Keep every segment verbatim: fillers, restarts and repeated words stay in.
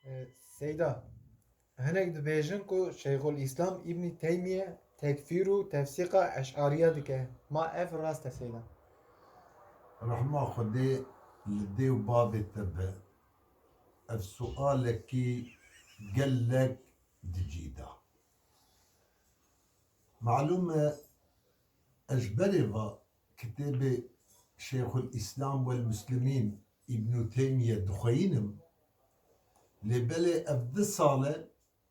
E, Seyda, hinek dibêjin ku Şeyxul Îslam Îbnî Teymiye tekfîr û tefsîqa Eş'ariya dike. Ma ev rast e Seyda? Rehma Xwedê li dê û bavê te be. Ev sualekî gelek di cî de. Malûm e, ez ji berê va kitêbê Şeyxul Îslam wel Muslimîn Îbnû Teymiye dixweyînim, lê belê ev du sal e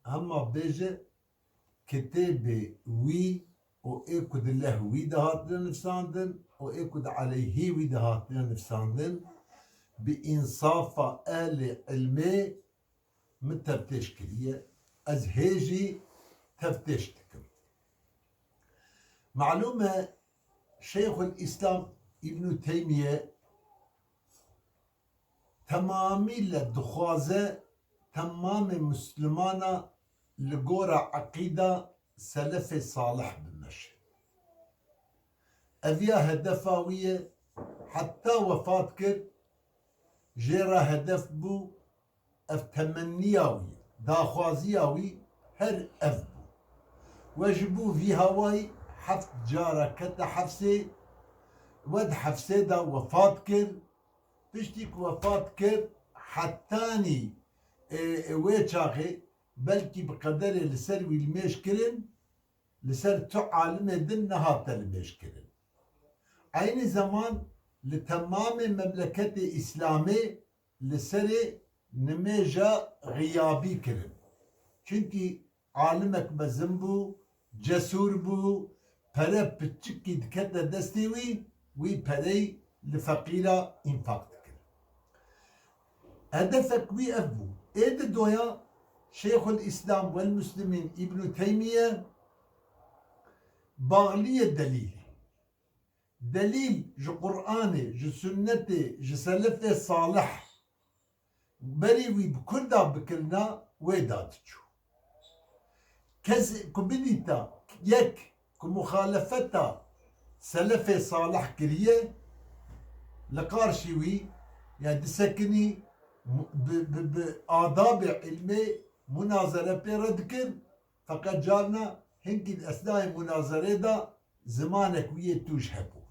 hema bêje kitêbê wî û ê ku di leh wî de hatine nivsandin û ê ku di aleyhî wî de hatine nivsandin, bi însafa ehlê ilmê min teftêş kiriye, ez hê jî teftêş dikim. Malûm e, Şeyxul Îslam Îbnû Teymiye temamî le dixwaze temamê Muslimana li gora eqîda selefê salih bimeşe. Ev ya hedefa wî ye, heta wefat kir, jê re hedef bû, ev temenniya wî, daxwaziya wî her ev bû. We ji bo vî hawayî heft cara kete hefsê, we di hefsê de wefat kir, piştî ku wefat kir, hetanî, ê, ê, wê çaxê belkî bi qederê li ser wî limêj kirin, li ser tu alimê din nehate limêj kirin. Eynî zeman li temamê memleketê Îslamê li serê nimêja xiyabî kirin. Çimkî alimek mezin bû, cesûr bû, pere piçikî dikete destê wî, wî perey li feqîra înfaq dikir. Hedefek wî ev bû. Ê di doya Şeyxul Îslam wel Muslimîn Îbnû Teymiye baxliyê delîlê. Delîl ji Qur'anê, ji sunnetê, ji selefê salih berî wî bi kurda bikirina wê da diçû. Kes ku bidîta yek ku muxalefeta selefê salih kiriye, li qarşî wî, yani disekinî, bi, bi, bi adabê ilmê munazere pê re dikir, feqet carna hinkî di esnayê munazerê de zimanek wî yê tûj hebû.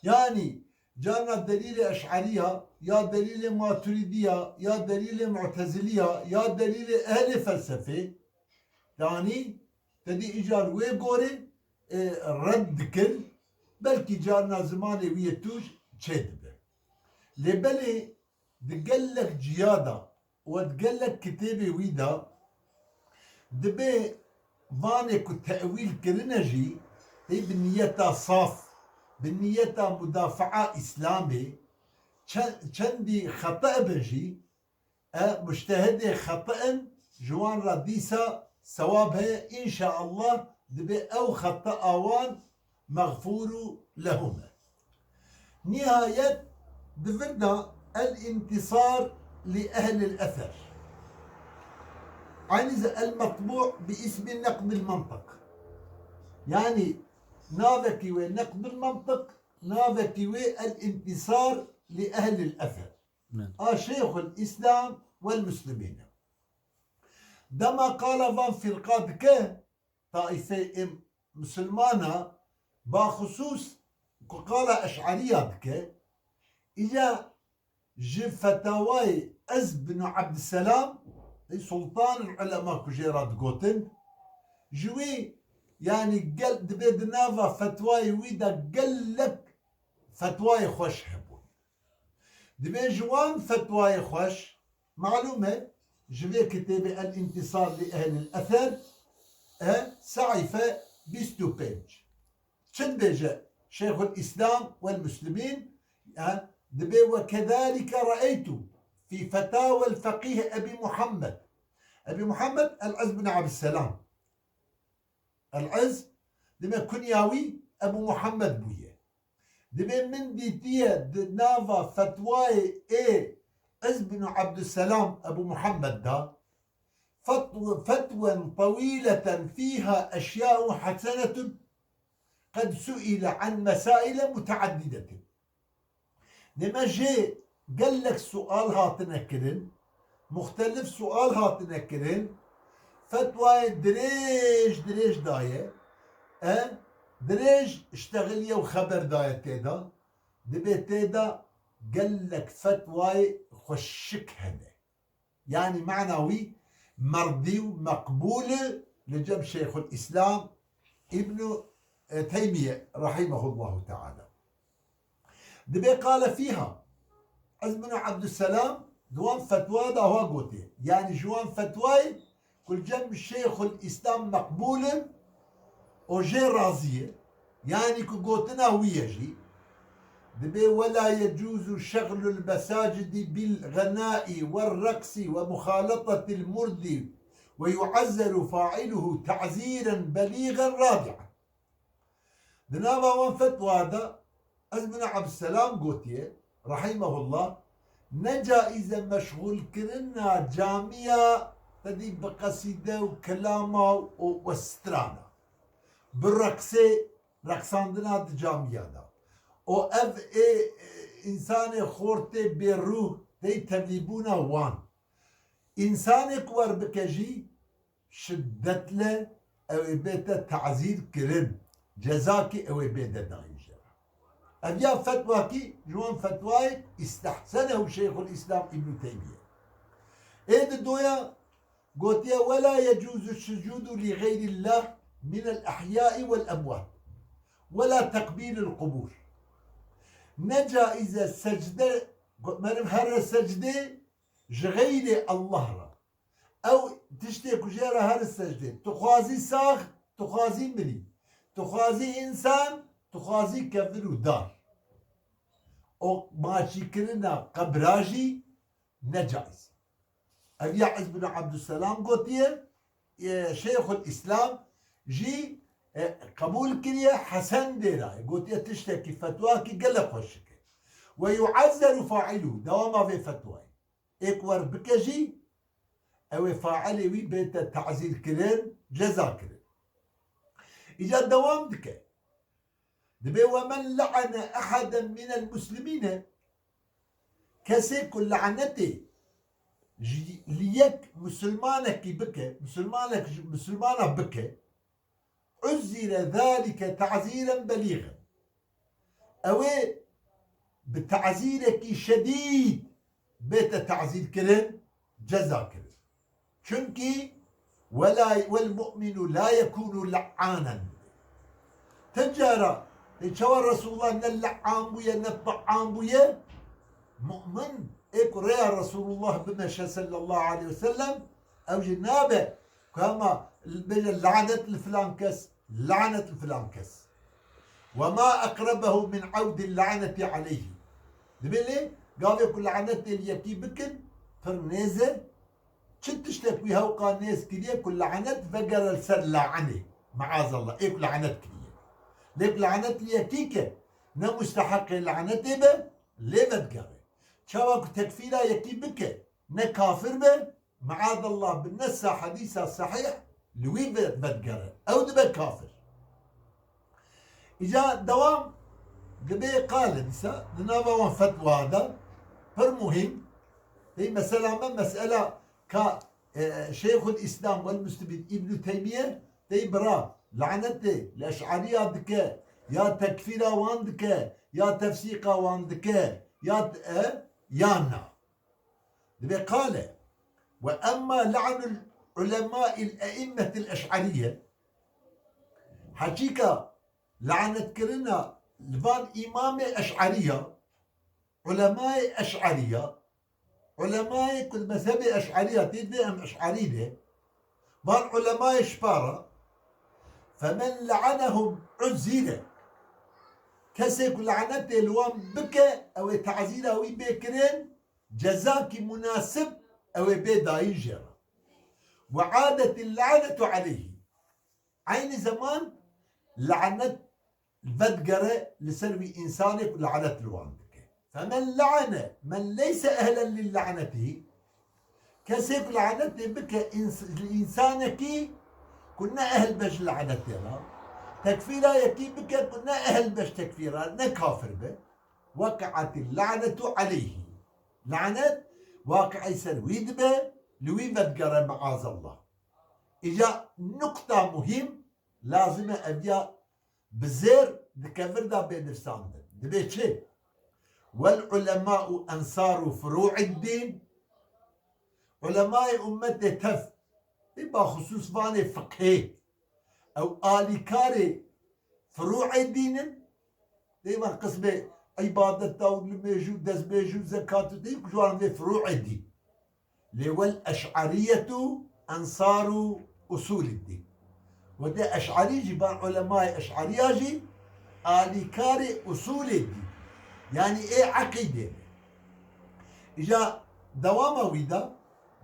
Yanî carna delîlê Eş'eriya, ya delîlê Maturidiya, ya delîlê Mu'teziliya, ya delîlê ehlê felsefê danî, te dî îcar wê gorê, e, red dikir, belkî carna zimanê wî yê tûj çêdibe. Lê belê di gelek ciya de û di gelek kitêbê wî de dibê vanê ku tewîl kirine jî, ê bi niyeta saf, bi niyeta mudafaa Îslamê, çe-, çendî xete bin jî, e, mujtehidê xete in, ji wan re dîsa sewab heye, înşaallah dibê ew xete a wan mexfûrû lehum e. Nihayet di vir de El-Întisar li Ehlil Ether. Eynî zî El-Metbû bi îsmî Neqdil Mentiq. Yanî navekî wê Neqdil Mentiq, navekî wê El-Întisar li Ehlil Ether. A Şeyxul Îslam wel Muslimîn e. Dema qala van firqa dike, taîfeyê ê misilmana, baxusûs ku qala Eş'eriya dike, îca ji fetawayê Ez bin Ebdiselam, ê Sultanul Ulema ku jê re digotin, ji wî, yanî gel, dibê di nava fetwayê wî de gelek fetwayê xweş hebûn. Dibê ji wan fetwayê xweş, malûm e, ji vê kitêbê El-Întisar li Ehlil Ether, e, saîfe bîst û pênc. Çi dibêje Şeyxul Îslam wel Muslimîn? E, dibê: "Ve kezalike re'eytu fî fetawel fekîh Ebî Muhammed." Ebî Muhammed El-Iz bin Abdüsselam. El-Iz, dibê kunya wî Ebû Muhammed bûye. Dibê min dîtiye di nava fetwayê ê Iz bin Abdüsselam Ebû Muhammed de, fetw-, fetwen tewîleten fîha eşya'u hesenetun qed su'ile an mesaile muteaddidetin. Dema jê gelek sual hatine kirin, Muxtelif sual hatine kirin. Fetwayê dirêj dirêj daye. E, dirêj iştexiliye û xeber daye tê de. Dibê tê de gelek fetwayê xweşik hene. Yanî mana wî merdî û meqbûl e li cem Şeyxul Îslam Îbnû, e, Teymiye rahimehullahu teala. Dibê qale fîha. Îz bin Ebdusselam di wan fetwa de ha gotiye. Yanî ji wan fetwayê ku li cem Şeyxul Îslam meqbûl in û jê razî ye. Yanî ku gotina wî ye jî. Dibê: "Wela yecuzu şexlul mesacidi bil ğenai ve reqsi ve muxaletetil murdi ve yuazzeru failuhu ta'ziren belîgen rabi'en." Di nava wan fetwa de Îz bin Ebdusselam gotiye, rahimehullah, ne caiz e meşxûlkirina camiya tedî bi qesîde û kilama û, û strana. Bi reqsê, reqsandina di camiya de. Û ev ê, e, însanê xortê bêrûh tey tevlîbûna wan. Însanê ku wer bike jî, şiddetle ew ê bête tazîr kirin, cezakî ew ê bête dayîn jê re. Ev ya fetwakî ji wan fetwayê îstehsenehu Şeyxul Îslam Îbnû Teymiye. Ê di doya gotiye: "Wela yecuzu sucudu li xeyrillah minel ehyai vel emwat. Wela tekbîlil qubur." Ne caiz e secde, meriv here secdê ji xeyrê Allah re. Ew tiştê ku jê re here secdê. Tu xwazî sax, tu xwazî mirî. Tu xwazî însan, tu xwazî kevir û dar. Û maçîkirina qebra jî ne caiz. Ev ya Îz bin Ebdusselam gotiye, e, Şeyxul Îslam jî, e, qebûl kiriye, Hesen Dêrayê gotiye tiştekî, fetwakî gelek xweşik e. "Ve yuazzeru failuhu", dewama vê fetwayê. Ê ku wer bike jî, ew ê failê wî bête tazîr kirin, ceza kirin. Îca dewam dike. Dibê: "Ve men le'ene eheden minel muslimîne", kesê ku lanetê ji, li yek misilmanekî bike, misilmanek ji misilmana bike, "uzzire zalike ta'ziren belîgen." Ew ê bi ta'zîrekî şedîd bête ta'zîr kirin, ceza kirin. Çunkî "Wela, vel mu'minu la yekunu le'anen." Ti cara, ê çawa Resulullah ne le'an bûye, ne ta'an bûye, mu'min ê ku rêya Resulullah bimeşe sallallahu aleyhi ve sellem, ew jî nabe ku hema bêje lanet li filan kes, lanet li filan kes. "Ve ma ekrebehu min evdil laneti aleyhi." Dibê lê gavê ku lanetê li yekî bikin, pir nêz e, çi tiştek wî hewqa nêz kiriye ku lanet vegere li ser laenê, maazallah, ê ku lanet kiriye. Lê ku lanet li yekî ke, ne musteheqê lanetê be, lê vedigere. Çawa ku tekfîra yekî bike, ne kafir be, maazallah, bi nesa hedîsa sehîh li wî ve-, vedigere. Ew dibe kafir. Îca dewam dibê qale dîsa di nava wan fetwa de pir muhîm. Tey mesela me mesela ka, e, Şeyxul Îslam wel Muslimîn Îbnû Teymiye tey bira lanetê li eş'ariya dike, ya tekfîra wan dike, ya tefsîqa wan dike, ya, e, ya na. Dibê qale: "Ve emma le'nul ulemail e'immetil eş'ariye." Heqîqa lanetkirina li van îmamê eş'ariya, ulemayê eş'ariya, ulemayê ku di mezhebê eş'ariya tê, dibê em eş'arî ne, van ulemayê şipara, "femen le'enehum uzzire." Kesê ku lanetê li wan bike, ew ê tazîra wî bê kirin, cezakî munasib ew ê bê dayîn jê re. "Ve adetil lanetu aleyhi." Eynî zeman lanet vedigere li ser wî însanê ku lanet li wan dike. "Femen le'ene men leyse ehlen lil laneti." Kesê ku lanetê bike îns-, li însanekî ku ne ehl be ji lanetê re, tekfîra yekî bike ku ne ehl be ji tekfîra, ne kafir be, "weqe'atil lanetu aleyhi." Lanet waqi'î ser wî dibe, li wî vedigere, meazallah. Îca nuqta muhîm, lazim e ev ya bi zêr di kevir de bê nivisandin. Dibê çi? Wel ulema'u ensaru furu'id din. Ulemayê ummetê tev, ê baxusus vanê fiqhê, ew alîkarê furu'ê dîn in. Dê van qismê îbadeta û nimêj û destmêj û zekat û tê ku ji wan vê furu'ê dîn. Lê wel eş'ariyetu ensaru usulid din. Wede eş'arî jî, van ulemayê eş'ariya jî alîkarê usulê dîn. Yanî ê eqîdê ne. Îca dewama wî de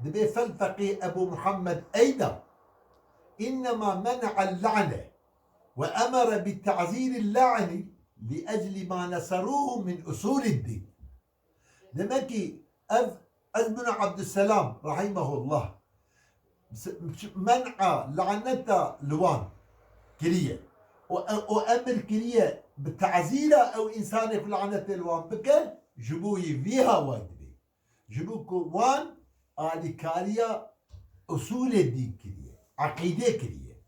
dibê fel feqîh Ebu Muhammed Eyda innema mene'el la'ne ve emere bi ta'zîril la'ni li ecli ma neseruhu min usulid din. Demek ki ev Ezm bin Abdüsselam rahimehullah men'a laneta li wan kiriye. O, o emir kiriye bi tazîra ew insanê ku lanetê li wan bike, ji bo yî vî haway dibê. Ji bo ku wan alîkariya usulê dîn kiriye, eqîdê kiriye.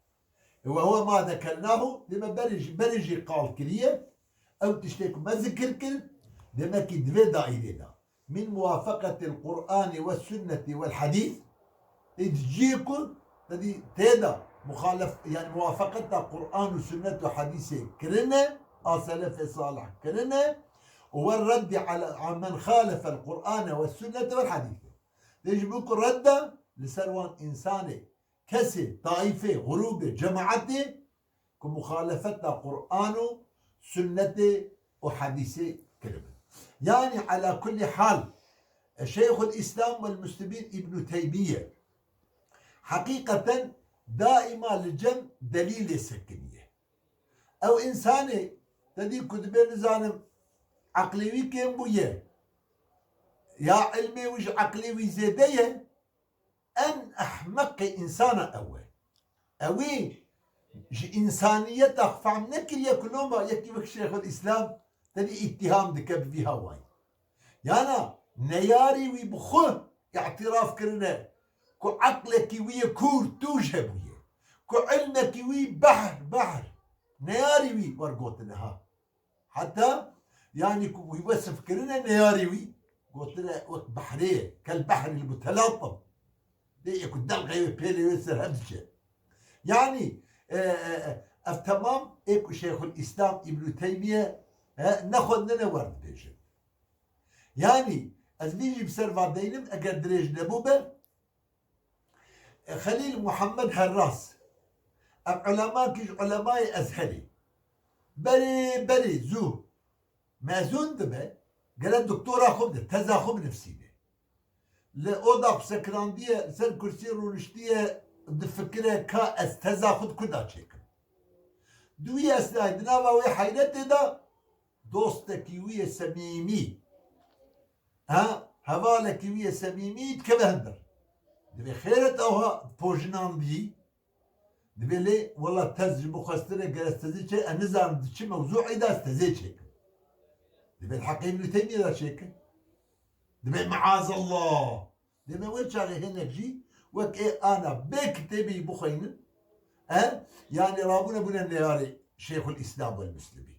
E, ve huve ma zekernahu, deme berê jî, berê jî qal kiriye. Ew tiştê ku me zikir kir, demek ki di vê daîrê de. Min muvafaqetil Qur'ani ve sünneti vel hadîs. Ê di cihê ku te dî tê de muxalef-, yani muvafaqeta Qur'an û sünnet û hadîsê kirine, a selefê salih kirine, û ve reddi ala, a men xalefel Qur'ane ve sünnete vel hadîs. Dê ji bo ku redda li ser wan insanê, kesê, taîfê, grûbê, cemaetê ku muxalefeta Qur'an û sunnetê û hedîsê kiribin. Yani ala kulli hal, e, Şeyxul Îslam wel Muslimîn Îbnû Teymiye heqîqeten daîma li cem delîlê sekiniye. Ew însanê te dî ku dibê nizanim eqlê wî kêm bûye, ya ilmê wî ji eqlê wî zêde ye, en ehmeqê însana ew e. Ewî ji însaniyeta xwe fehm nekiriye ku loma yekî wek Şêxul Îslam te dî îttiham dike bi vî hawayî. Yana neyarî wî bi xwe îtiraf kirine ku eqlekî wî yê kûr tûj hebûye, ku ilmekî wî behr, behr, neyarî wî wer gotine ha. Heta, yanî ku wî wesif kirine neyarê wî, gotine wek behrê ye, kel behrî l-mutelatim. Dê yê ku delqê wê pêlê wê ser hev diçe. Yanî, e, e, e, ev temam ê ku Şeyxul Îslam Îbnû Teymiye, e, nexwendine wer dibêjin. Yanî, ez vî jî bi ser va deynim, eger dirêj nebûbe, Xelîl Muhammed Herras, ev ulemakî ji ulemayê Ezherê. Berê, berê zû mezûn dibe, gere doktora xwe bide, teza xwe binivîsîne. Li oda xwe sekirandiye, li ser kursî rûniştiye, difikire ka ez teza xwe di ku de çêkim. Di wî esnayê, di nava wê heyretê de, dostekî wî yê semîmî, ha, hevalekî wî yê semîmî dikeve hundir. Dibê xêret ewha pojinandî, dibê lê wela tez ji bo xwestinê ger ez tezê çê, ez nizanim di çi mewzûî de ez tezê çêkim. Dibê li heqê Îbnî Teymiyê de çêkin. Dibê meazallah. Dibê wê çaxê hinek jî wek ê ana bê kitêbî bixweynin, e, yanî rabûne bûne neyarê Şeyxul Îslam wel Muslimî.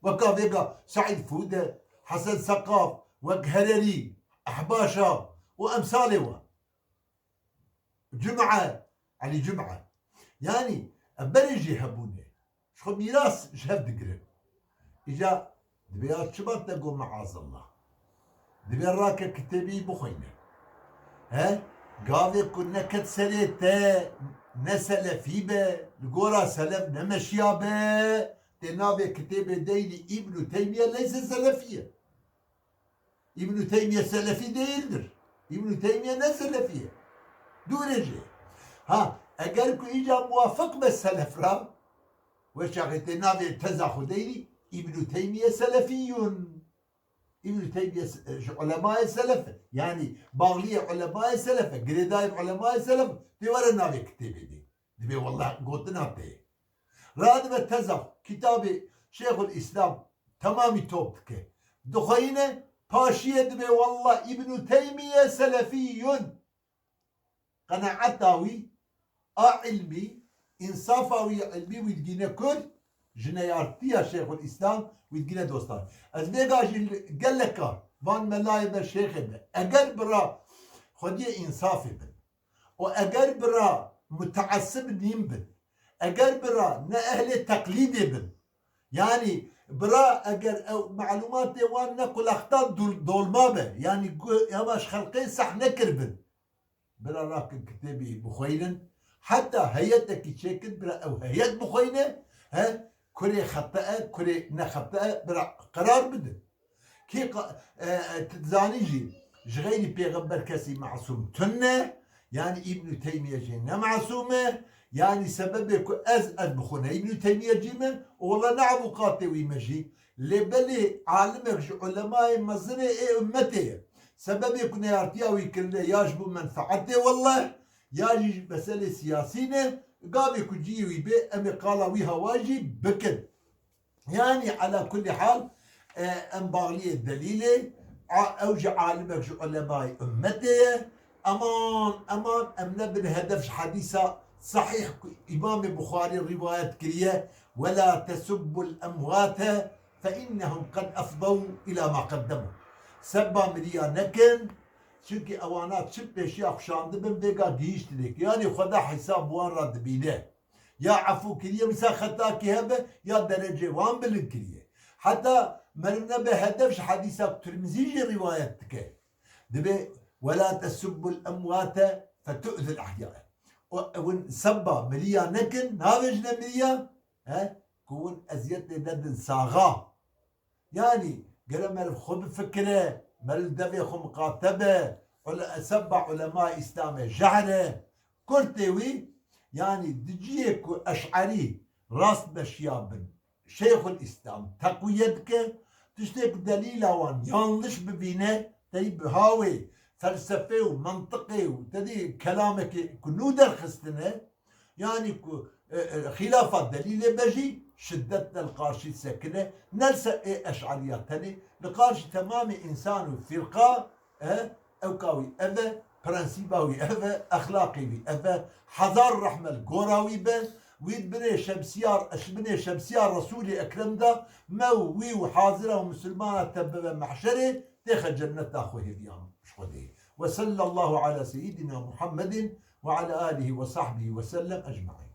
Weka vêga Seîd Fûde, Hesen Seqaf, wek Hererî, Ehbaşa û emsalê wan. Cum'e, Elî Cum'e. Yanî, ev berê jî hebûne. Ji xwe mîras ji hev digirin. Îca dibê ya çima te got meazallah? Dibê rake kitêbî bixweyne. He? Gavê ku neket serê te ne selefî be, li gora selef nemeşiya be, tê navê kitêbê deynî Îbnû Teymiye leyse selefiye. İbn-i Teymiye Selefi değildir. İbn-i Teymiye ne Selefiye? Dûre jê. Ha, eger ku îca muwafık be Selef ra, we çaxê tê navê teza xwe deynî Îbn-i Teymiye Selefiyun. Îbn-i Teymiye se-, ji ulemayê Selef e. Yanî bağliyê ulemayê Selef e, girêdayê ulemayê Selef e. Tê were navê kitêbê de. Dibê wallah gotina te ye. Radibe teza, kitabê Şêxul Îslam temamî top dike. Dixweyîne, Paşiyê dibê wallah Îbnû Teymiye selefî yûn. Qenaeta wî a ilmî, însafa wî ya ilmî wî digîne kur, ji neyartiya Şêxul Îslam wî digîne dostan. Ez vêga jî li geleka van melayê me, şêxê me, eger bira xwediyê însafê bin û eger bira muteessib nîn bin, eger bira ne ehlê teqlîdê bin, yanî bira eger ew malûmatê wan ne qulexta dul-, dolma be, yanî gu-, ya ji xelqê seh nekiribin, bira rakin kitêbî bixweynin. Heta heyetekî çêkin, bira ew heyet bixweyne, he, kurê xete e, kurê ne xete e, bira qerar bidin. Kî qa-, e, e, tu dizanî jî, ji xeyrî pêxember kesî masûm tune, yanî Îbnû Teymiye jî ne masûm e, yanî sebebê ku ez, ez bixwine Îbnû Teymiye cî me, û wela ne avûkatê wî me jî, lê belê alimek ji ulemayê mezinê ê ummetê ye. Sebebê ku neyartiya wî kirine ya ji bo menfeetê welle, ya jî ji meselê siyasî ne, gavê ku cihê wî bê, em ê qala wî hewa jî bikin. Yanî ela kulî hal, e, em baxliyê delîlê, a, ew jî alimek ji ulemayê ummetê ye. Eman, eman, em nebin hedef ji hedîsa sehîh ku Îmamê Buxarî rîwayet kiriye, "Wela tesubbul emwate fe innehum qed efdew ila ma qeddemu." Sebba miriya nekin, çimkî ewana çi pêşiya xwe şandibin, vêga gihîştinê. Yanî Xweda hesab wan re dibîne. Ya efû kiriye, wisa xetakî hebe, ya derecê wan bilind kiriye. Heta meriv nebe hedef ji hedîsa ku Tirmizî jî rîwayet dike. Dibê, "Wela tesubbul emwate fetu'zil ehyae." O, hûn sebba miriya nekin, navêjine miriya, he, ku hûn eziyetê nedin saxa. Yanî, gere meriv xwe bifikire, meriv devê xwe miqate be, ule-, sebba ulema Îslamê jehr e. Kurtê wî, yanî di cihê ku eş'erî rast meşiya bin, Şêxul Îslam teqwiye dike, tiştê ku delîla wan yanliş bibîne, tey bi hawê felsefê û mentiqê û tedî kelamekê ku nû derxistine, yanî ku, e, e, xîlafa delîlê be jî şiddetle li qarşî sekine, ne li ser ê eş'eriya tenê, li qarşî temamê însan û fîrqa, e, ewka wî ev e, prensîba wî ev e, exlaqê wî ev e, hezar rehme li gora wî be, wî di binê şemsiya, ji binê şemsiya Resûlê Ekrem de me û wî û hazira û misilmana te bibe mehşerê, têxe cenneta xwe hêviyan ji Xwedê. Ve sallallahu ala seyyidina Muhammedin ve ala alihi ve sahbihi ve sellem ecmaîn.